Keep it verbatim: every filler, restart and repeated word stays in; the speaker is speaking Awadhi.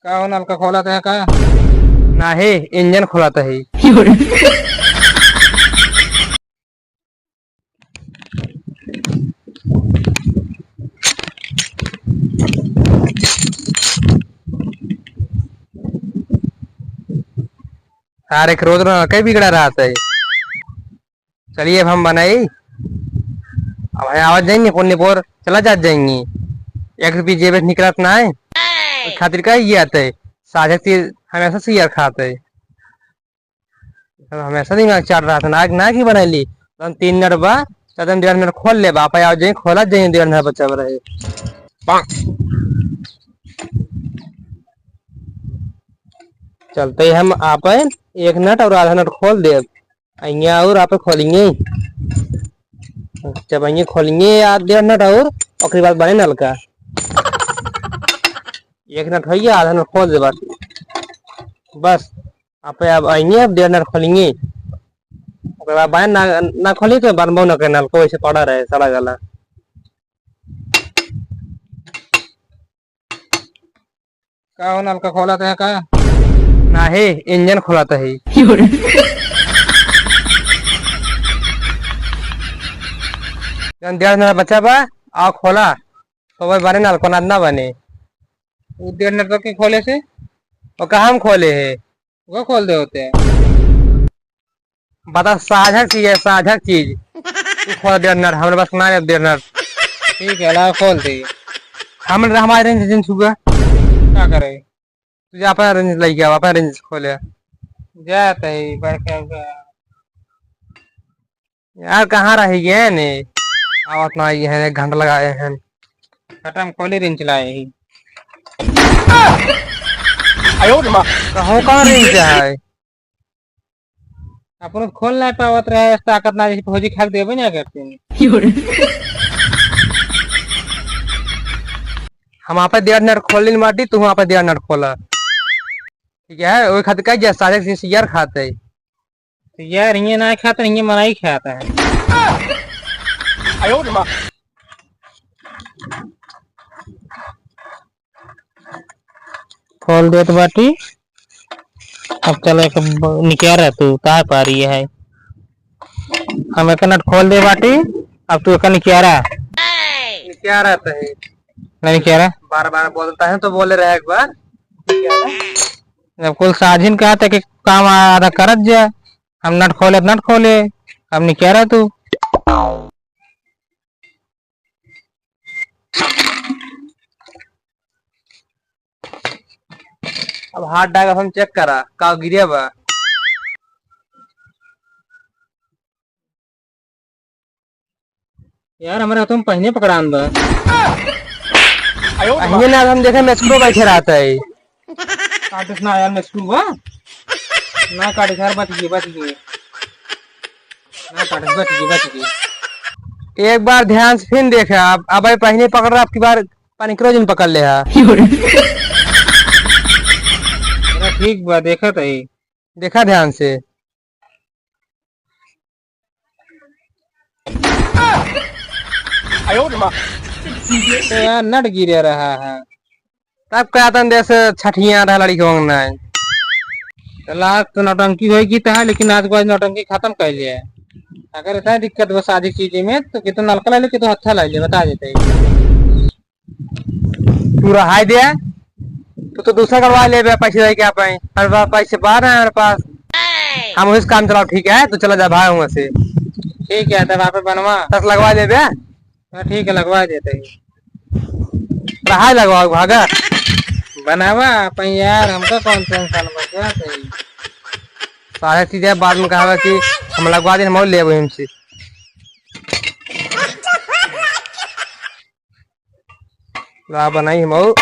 का हो, नलका खोलत है का? नाहीं, इंजन खोलत है। सारे के रोज नलका बिगड़ा रहत है। चलिए, अब हम बनाई। अब हम आवत जाएंगे, पुण्यपुर चला जात जाएंगे। एक रुपये जेब से निकलत ना है, उस खातिर का ये आते है, साझक चीज हमेशा सियर खाते है। सब हमेशा दिमाग चाट रहत है, ना, ना की बनाई ली। हम तीन नट बा, तो हम डेढ़ नट खोल ले, आप आवत जाएंगे, खोलत जाएंगे, डेढ़ नट बचा रहे। चलते ही हम आप एक नट और आधा नट खोल देब। अइया और आप खोलेंगे। जब अइया खोलेंगे यार डेढ़ नट और, ओकरे बाद बने नलका। एक नट होइया, आधा नट खोल दे बस। बस, आप अब अइया, अब डेढ़ नट खोलेंगे। ओकरे बाद बने ना, ना खोली तो बनबो ना करे नलका, वैसे पड़ा रहे, सड़ा गला। का हो, नलका खोलत है का? नाहीं, इंजन खोलत है। जौन डेढ़ नट बचा बा, आओ खोला। तो भाई बने नलका ना, ना बने। वो डेढ़ नट के खोले से? और कहाँ हम खोले है? वो खोल दे होते हैं। बता, साझक चीज है, साझक चीज। तू खोल डेढ़ नट, हमरे बस ना है डेढ़ नट। ठीक है, ला खोल दे। हम, हमारे रेंज जिन छुआ। का करे? तुझे अपना रेंज लई गया, अपना रेंज खोले। जात है, बड़का का। यार, कहाँ रह गए ने? आवत ना आई है, एक घंटा लगाए हैं। खत्म, खोली रेंज लाए ही। आयो रे माँ। कहो, कहाँ रेंज है? अपन खोल नहीं पावत रहे, ताकत ना, जैसे फौजी खा के देबे ना करते हैं। हम आपे डेढ़ नट खोल लेन बाटी, तू आपे डेढ़ नट खोला। ठीक है, ओई खातिर कह जा, सारे से यार खाते। तो यार, ये ना खाता, ये मनाई खाता है। आयो रे माँ। खोल देत बाटी। अब चल, एक ब-, निकियारा तू, काहे पारी है? हम एक नट खोल दे बाटी, अब तू एक निकियारा। निकियारा तो है। नहीं निकियारा? बार बार बोलता है तो बोले रहे एक बार। जब कुल साझिन कहा था कि काम आधा करत जा, हम नट खोले, नट खोले, अब निकियारा तू। अब हाथ डाल के हम चेक करा, का गिरे बा। यार, हमारे हाथों में पहिने पकड़ान बा। आयो रे अहिए ना, हम देखे मेचको बैठे रहता है। काटिस ना यार, मेचको बा। ना काटिस यार, बच गए, बच गए। ना काटिस, बच गए, बच गए। एक बार ध्यान से फिर देखे आप, अब भाई पहिने पकड़ रहा, आपकी बार पानी के रोज पकड़ ले हा। अरे ठीक बा, देखत है। देखा ध्यान से। आयो रे माँ। तो यार नट गिरे रहा है। तब कहतन जैसे छठिया रहा लड़की होंग नहीं। तो लास्ट तो नौटंकी होई की तो है, लेकिन आज को आज नौटंकी खत्म कर लिया है। अगर इतना दिक्कत बस आधी चीजें में तो कितना नलका ले लो, कितना अच्छा ले लो, बता देते हैं। तू रहाई दे, तू तो दूसरा करवा लेबे, पैसे दे के आप आए। हमारे पास पैसे बाहर है हमारे पास, हम उस काम चलाओ, ठीक है, तू चला जा भाई वहाँ से। ठीक है, तब आप बनवा। दस लगवा लेबे। हाँ, ठीक है, लगवा देते हैं। रहाई लगवाओ, भागा। बनावा आप यार, हमका कौन टेंशन बचा थे। सारे चीजें बाद में कहा कि हम लगवा दें, हम और लेबे हमसे। ला बनाई हम और।